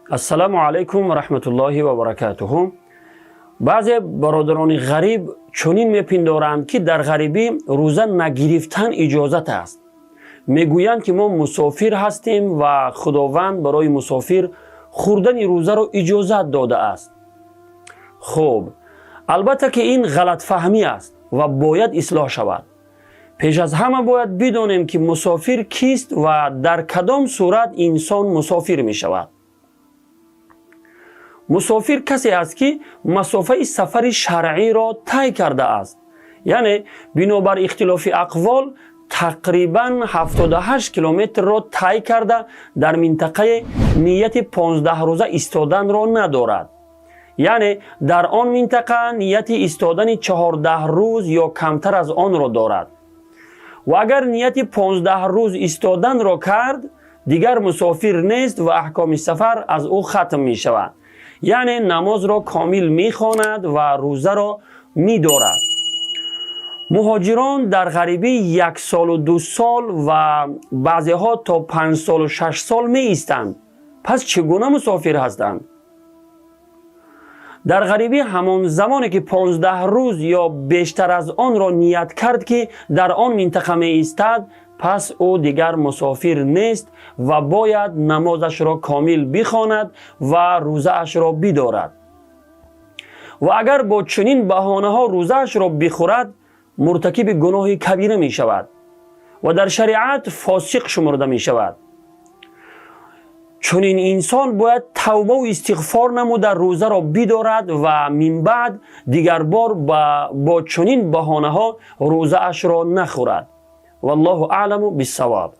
Ассалому алайкум ва раҳматуллоҳи ва баракатуҳу. Баъзе бародарони ғариб чунин мепиндоранд, ки дар ғарибӣ рӯза нагирифтан иҷозат аст. Мегӯянд, ки мо мусофир ҳастем ва Худованд барои мусофир хӯрдани рӯзаро иҷозат додааст. Хуб, албатта, ки ин ғалатфаҳмӣ аст ва бояд ислоҳ шавад. Пеш аз ҳама бояд бидонем, ки мусофир кист ва дар кадом сурат инсон мусофир мешавад. Мусофир касе аст, ки масофаи сафари шаръиро тай кардааст, яъне бинобар ихтилофи ақвол тақрибан 78 километрро тай карда, дар минтақаи нияти 15 рӯза истоданро надорад, яъне дар он минтақа нияти истодани 14 рӯз ё камтар аз онро дорад. Ва агар нияти 15 рӯз истоданро кард, дигар мусофир нест ва аҳкоми сафар аз ӯ хатм мешавад, яъне намозро комил мехонад ва рӯзаро медорад. Муҳоҷирон дар ғарибӣ як солу 2 сол ва баъзеҳо то 5 солу 6 сол меистанд. Пас чӣ гуна мусофир ҳастанд? Дар ғарибӣ ҳамон замоне, ки 15 рӯз ё бештар аз онро ният кард, ки дар он минтақа меистад, пас ӯ дигар мусофир нест ва бояд намозашро комил бихонад ва рӯзаашро бидорад. Ва агар бо чунин баҳонаҳо рӯзаашро бихӯрад, муртакиби гуноҳи кабира мешавад ва дар шариат фосиқ шумурда мешавад. Чунин инсон бояд тавбаву истиғфор намуда, рӯзаро бидорад ва минбаъд дигарбор бо чунин баҳонаҳо рӯзаашро нахӯрад. Валлоҳу аъламу биссавоб.